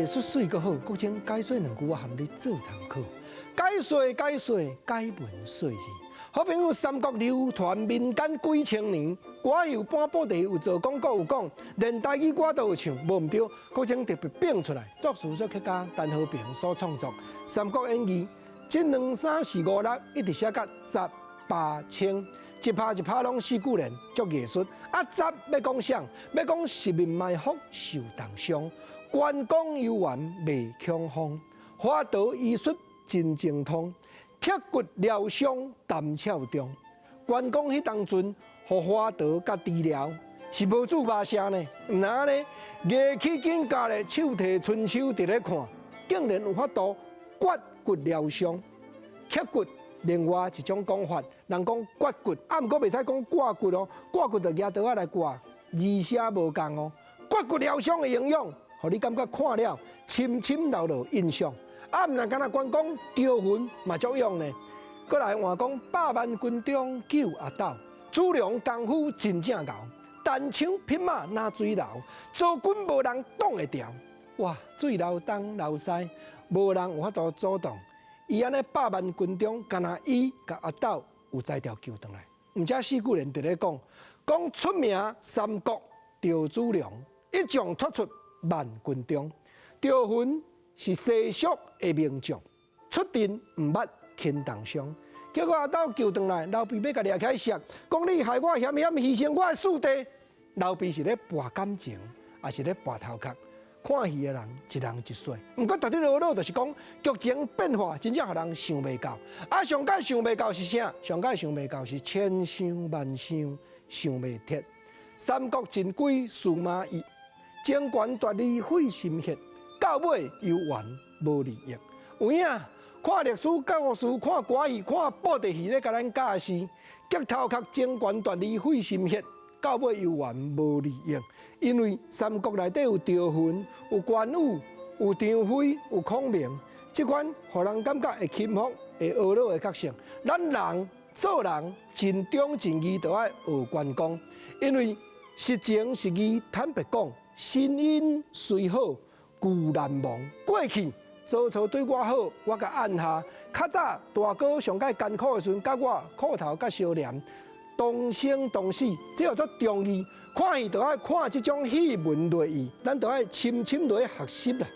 藝術媠閣好，國清解說兩句，我含你做參考。解說解說解文說字。好朋友，三國流傳民間幾千年，歌戲有搬布袋戲有做廣告有講，連台語歌都有唱，無毋對。國清特別變出來，作詞作曲家陳和平所創作《三國演義》，這兩三四五六一直寫甲十八清，一拍一拍攏四句聯，足藝術。啊，十欲講啥？欲講十面埋伏受重傷，關公遊園袂恐慌，華佗醫術真精通。剔骨療傷陳朝中，關公彼當陣，予華佗共治療，是無注目聲呢？毋若按呢，牙齒緊咬咧，手提春秋佇咧看，竟然有法度割骨療傷。剔骨另外一種講法，人講割骨，啊，毋過袂使講割骨哦，割骨就舉刀仔來割，字寫無仝哦。割骨療傷的營養，予你感覺看了深深留落印象。啊，毋若干焦關公趙雲嘛足勇呢。閣來換講百萬軍中救阿斗，諸梁功夫真正𠢕，單槍匹馬若水流，曹軍無人擋會牢。哇，水流東流西，無人有法度阻擋。伊按呢百萬軍中，干焦伊佮阿斗有才調救轉來。毋止四句聯佇咧講，講出名三國趙子龍，一將突出萬軍中，趙雲是西蜀的名將，出陣毋捌輕重傷，結果阿斗救轉來，劉備欲共掠起來殺，講你害我險險犧牲我的四弟。劉備是咧博感情，抑是咧博頭殼？看戲的人一人一說。毋過逐日落落就是講劇情變化，真正予人想袂到。啊，上蓋想袂到是啥？上蓋想袂到是千想萬想想袂徹。三國真鬼司馬懿，爭權奪利費心血。到尾猶原無利益，有影看歷史故事、看歌戲、看布袋戲咧，共咱教示，激頭殼爭權奪利費心血，到尾猶原無利益。因為三國內底有趙雲、有關羽、有張飛、有孔明，這款予人感覺會欽服、會呵咾的角色。咱人做人盡忠盡義，就愛學關公，因為實情實義坦白講，心因雖好。舊難忘，過去曹操對我好，我共按下。較早大哥上蓋艱苦的時陣，佮我苦頭佮相連，同生同死，這叫做忠義。看戲就愛看這種戲文內意，咱就愛深深來學習啦。